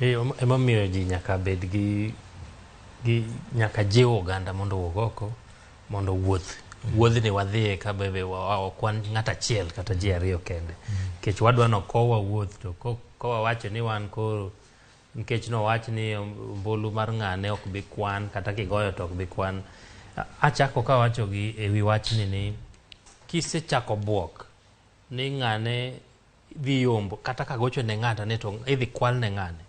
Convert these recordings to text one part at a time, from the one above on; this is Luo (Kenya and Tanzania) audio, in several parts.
Emomiyo ji nyaka bed gi nyaka jiw oganda mondo owuog oko mondo owuoth. Wuodhni wadhiye ka bebe ok wan ng'at achiel kata ji ariyo kende. Nikech wadwa ni okowa wuoth to kowawacho ni wan koro nikech nowach ni ombulu mar ng'ane ok bi kwan kata kigoyo to ok bi kwan. Achako kawacho gi ewi wachni ni kisechako buok ni ng'ane dhi yombo kata kagocho ne ng'ata ni to idhi kwal ne ng'ane.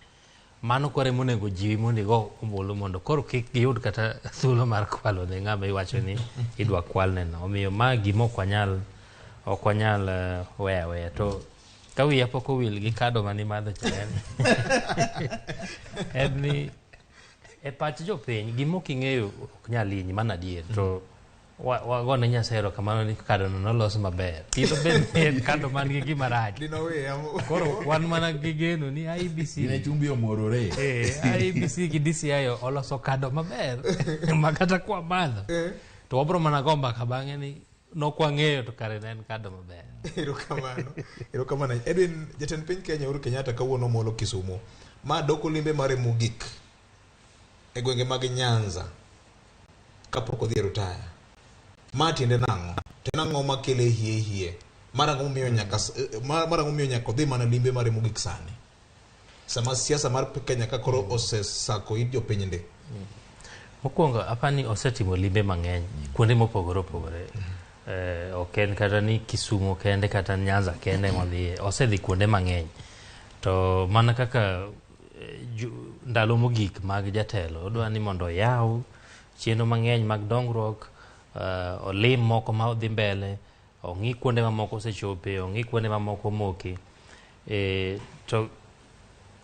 Mano koro ema onego jiwi mondo igo ombulu mondo koro kik giyud kata thuolo mar kwalo ne ng'ama iwacho ni idwa kwalne no. Omiyo ma gima ok wanyal weyo aweya. To ka wiya pok owil gi kado mane imadho cha en ni e pach jopiny gima ok ing'eyo ok nyal hinyi, mano adier. To wagone Nyasaye erokamano ni kado no nolos maber. Kendo bed ni en kado man gi gima rach. Dinoweya. Koro wan mana gi geno ni IEBC Ne chumbi omorore. IEBC gi DCI oloso kado maber ma kata kwamadho to wabro mana go mbaka bang'e ni nokwang'eyo to kare ne en kado maber. Erokamano, erokamano. Edwin, jatend piny Kenya Uhuru Kenyatta kawuono molo Kisumu. Ma doko limbe mare mogik e gwenge mag Nyanza kapok odhi e rutaya. Ma tiende nang'o? To en ang'o makele hie hie? Mar ang'o momiyo nyaka mar ang'o momiyo nyaka odhi mana limbe mare mogik sani? Sama siasa mar Kenya ka koro osesako it jopiny ndi. Mokwongo apani osetimo limbe mang'eny kuonde mopogore opogore. Ok en kata ni Kisumu kende kata Nyanza kende modhiye. Osedhi kuonde mang'eny. To mana kaka ndalo mogik mag jatelo, odwa ni mondo oyaw chenro mang'eny mag dongruok, olim moko ma odhi mbele, ong'i kuonde mamoko osechope, ong'i kuonde mamoko omoke. To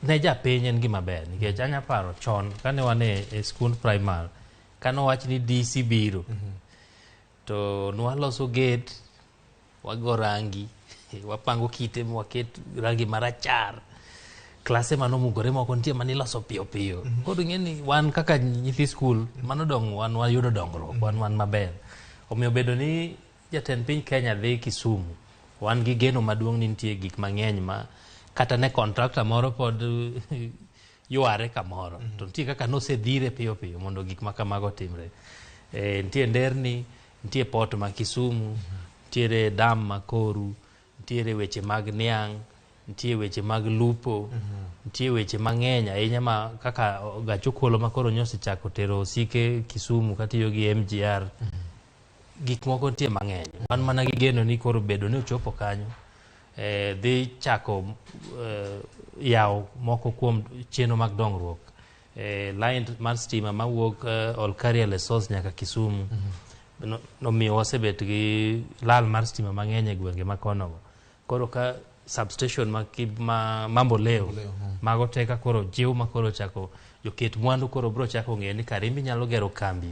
ne japiny en gima ber nikech anya paro chon kane wan e skund primary kane owach ni DC biro to nwaloso gate, wago rangi, wapango kite mwaket rangi marachar, klase manomukore moko nitie maniloso piyo piyo. Koro ing'e ni wan kaka nyithi skul mano dong wan wayudo dongruok, wan maber. Omiyo bedo ni jatend piny Kenya dhi Kisumu, wan gi geno maduong' ni nitie gik mang'eny ma kata ne contractor moro pod yware kamoro to nitie kaka nosedhire piyo piyo mondo gik ma kamago otimre. Nitie nderni, nitie port ma Kisumu, nitiere dam ma Koru, nitiere weche mag niang', nitie weche mag lupo, nitie weche mang'eny ahinya ma kaka gach okolo ma koro nyosechako tero osike Kisumu katiyo gi MGR. Gik moko nitie mang'eny. Wan mana gi geno ni koro bedo ni ochopo kanyo dhi chako yawo moko kuom chenro mag dongruok. Line mar stima mawuok Olkaria Lesos nyaka Kisumu nomiyo wasebet gi lal mar stima mang'eny e gwenge ma konogo. Koro ka substation ma Mamboleo mago te ka koro jiw ma koro chako joket mwandu koro bro chako ng'eyo ni kare inyalo gero kambi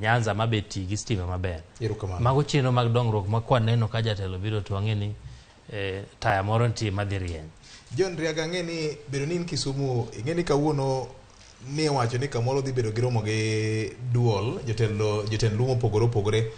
Nyanza mabe ti gi stima maber. Erokamano. Mago chenro mag dongruok ma kwaneno ka jatelo biro to wang'e ni taya moro nitie madhi rieny. John Riaga, ang'e ni bedo ni in Kisumu, ing'e ni kawuono ni wacho ni kamoro dhi bedo gi romo gi duol jotelo jotend luo mopogore opogore.